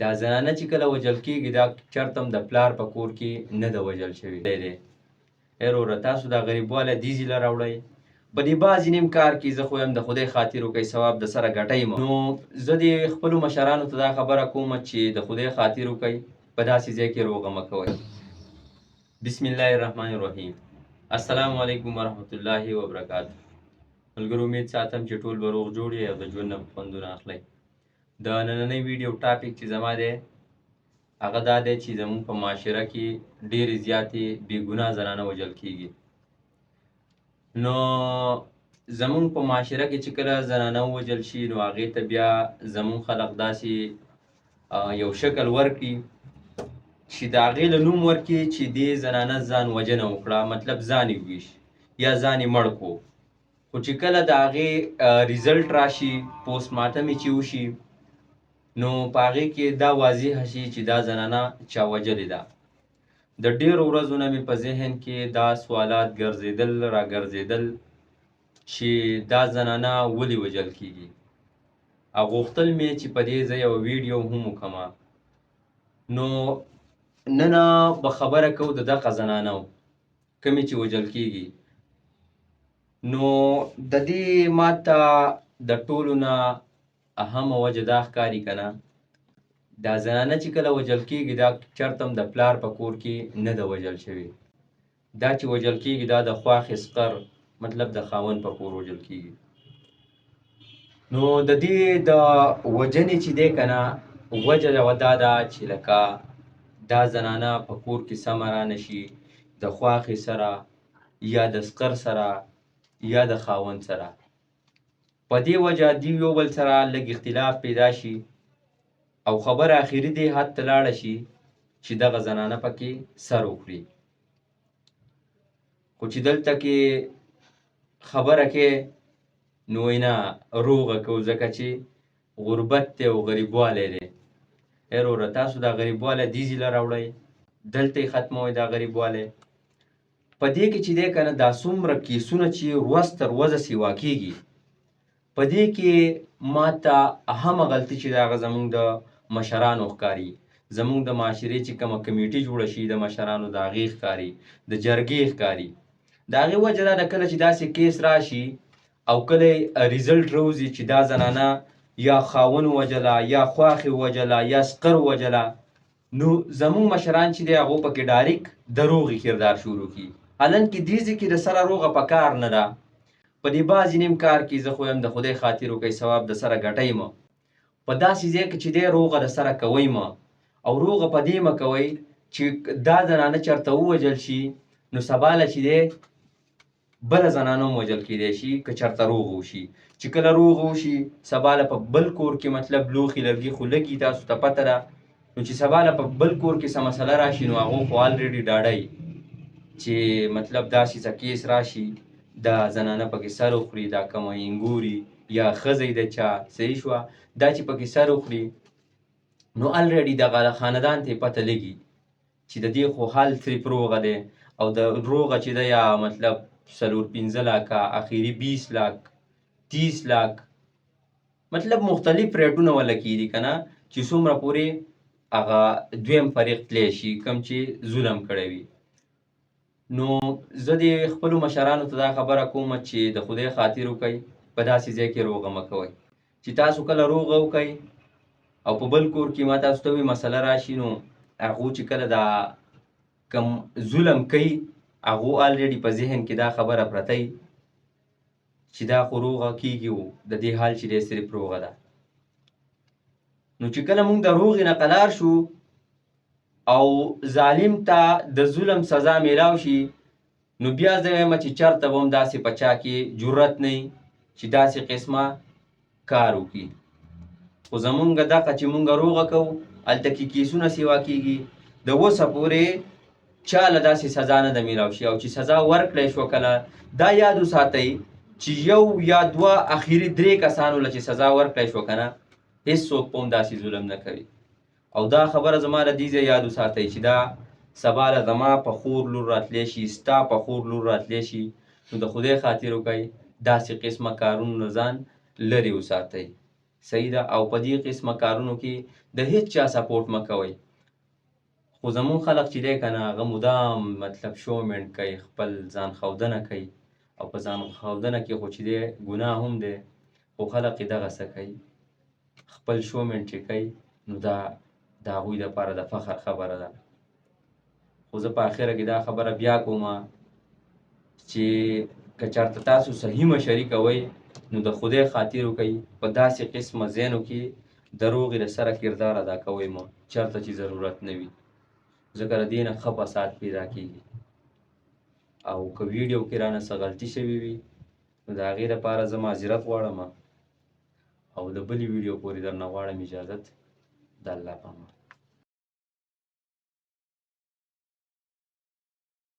دا زنانه چې کله وژل کېږي دا چرته هم د پلار په کور کې نه ده وژل شوې دی. ای وروره، تاسو دا غریبوالی دې ځي له راوړئ په دې بعضې نیم کار کې. زه خو یم د خدای خاطر وکړئ، ثواب د سره ګټئ مه. نو زه دې خپلو مشرانو ته دا خبره کوم چې د خدای خاطر وکړئ، په داسې ځای کې روغه مه کوئ. بسم الله الرحمن الرحیم. السلام علیکم ورحمت الله وبرکاته. ملګرو، امید ساتم چې ټول به روغ جوړ یئ او د ژوند نه خوندونه اخلئ. د نننۍ ویډیو topic چې زما دی، هغه دا دی چې زموږ په معاشره کې ډېرې زیاتې بې ګناه زنانه وژل کیږي. نو زموږ په معاشره کې چې کله زنانه ووژل شي، نو هغې ته بیا زموږ خلق داسې یو شکل ورکړي چې د هغې له نوم ورکړي چې دې زنانه ځان وژنه وکړه، مطلب ځان یې وویشت یا ځان یې مړ کړو. خو چې کله د هغې result راشي، post mortem یې چې وشي، نو په هغې کې دا واضح شي چې دا زنانه چا وژلې ده. د ډېرو ورځو نه مې په ذهن کې دا سوالات ګرځېدل را ګرځېدل چې دا زنانه ولې وژل کیږي، او غوښتل مې چې په دې زه یوه ویډیو هم وکړم. نو نن به خبره کوو د دغه زنانو کومې چې وژل کیږي. نو د دې ماته د ټولو نه اهمه وجه دا ښکاري که نه، دا زنانه چې کله وژل کیږي، دا چرته هم د پلار په کور کې نه ده وژل شوې. دا چې وژل کیږي، دا د خواښې، سقر، مطلب د خاوند په کور وژل کیږي. نو د دې د وژنې چې دی که نه، وجه یوه دا ده چې لکه دا زنانه په کور کې سمه رانه شي، د خواښې سره یا د سقر سره یا د خاوند سره، په دې وجه دیو یو بل سره لږ اختلاف پیدا شي او خبره اخري دې حد ته لاړه شي چې دغه زنانه پکې سر وخوري. خو چې دلته کې خبره کې نو وینا روغه کو، ځکه چې غربت دی او غریبوالی دی. ای وروره، تاسو دا غریبوالی دې ځي له راوړئ، دلته یې ختموئ دا غریبوالی. په دې کې چې دی که نه، دا څومره کیسونه چې ورځ تر ورځه سیوا کیږي، په دې کې ماته اهمه غلطي چې د هغه زمونږ د مشرانو ښکاري، زمونږ د معاشرې چې کومه کمیټي جوړه شي د مشرانو، د هغې ښکاري، د جرګې ښکاري. د هغې وجه دا ده، کله چې داسې کیس راشي او کله result روزي چې دا زنانه یا خاوند وژله یا خواښې وژله یا سقر وژله، نو زمونږ مشران چې دی، هغو پکې direct د روغې کردار شروع کړي، حالانکه دې ځای کې د سره روغه په کار نه ده. په دې بعضې نیم کار کې زه خو یم د خدای خاطر وکړئ، ثواب د سره ګټئ مه. په داسې ځای کې چې دی، روغه د سره کوئ مه، او روغه په دې مه کوئ چې دا زنانه چرته ووژل شي، نو سبا له چې دی بله زنانه هم وژل کېدای شي که چرته روغ وشي. چې کله روغ وشي، سبا له په بل کور کې، مطلب لوښي لرګي خو لګي، تاسو ته پته ده، نو چې سبا له په بل کور کې څه مسله راشي، نو هغو خو already ډاډه وي چې مطلب داسې څه کیس راشي، دا زنانه پکې سر وخوري، دا کومه اینګوري یا ښځه د چا، صحیح شوه، دا چې پکې سر وخوري، نو already دغه خاندان ته پته لګي چې د دې خو حال صرف روغه دی. او د روغه چې ده، یا مطلب 4-5 لاکه، اخیری 20 لاک، 30 لاک، مطلب مختلف ریټونه ولا کیږي که نه، چې څومره پورې هغه دویم فریق تلی شي کوم چې ظلم کړی وي. نو زه دې خپلو مشرانو ته دا خبره کوم چې د خدای خاطر وکړئ، په داسې ځای کې روغه مه کوئ. چې تاسو کله روغه وکړئ او په بل کور کې، ما تاسو ته وی، مسله راشي، نو هغو چې کله دا کم ظلم کوي، هغو already په ذهن کې دا خبره پرته وي چې دا خو روغه کیږي او د دې حال چې دی صرف روغه ده. نو چې کله موږ د روغې نه قلار شو او ظالم ته د ظلم سزا میلاو شي، نو بیا زه وایم چې چرته به هم داسې په چا کې جرأت نه چې داسې قسمه کار وکړي. خو زمونږ دغه چې مونږ روغه کوو، هلته کې کیسونه سیوا کیږي، د اوسه پورې چا له داسې سزا نه ده میلاو شي. او چې سزا ورکړی شوه کله، دا یاد وساتئ چې یو یا دوه، اخیری درې کسانو له چې سزا ورکړی شوه که نه، هیڅوک په هم داسې ظلم نه کوي. او دا خبره زما له دې ځایه یاد وساتئ چې دا سبا له زما په خور لور راتلی شي، ستا په خور لور راتلی شي. نو د خدای خاطر وکړئ، داسې قسمه کارونو نه ځان لرې وساتئ. صحیح ده. او په دې قسمه کارونو کې د هیڅ چا سپورټ مه کوئ. خو زمون خلق چې دی که نه، هغه مدام مطلب شومنټ کوي، خپل ځان ښودنه کوي، او په ځان ښودنه کې خو چې دی ګناه هم دی، خو خلق یې دغه څه کوي، خپل شومنټ چې کوي نو دا د هغوی دپاره د فخر خبره ده. خو زه په اخره کې دا خبره بیا کوم چې که چېرته تاسو صحیح مشري کوئ نو د خدای خاطر وکړئ، په داسې قسمه ځایونو کې د روغې د سره کردار ادا کوئ مه، چېرته چې ضرورت نه وي، ځکه د دې نه ښه فساد پیدا کېږي. او که ویډیو کې رانه څه غلطي شوې وي نو د هغې دپاره زه معذرت غواړم، او د بلې ویډیو پورې درنه غواړم اجازت. د الله په امان.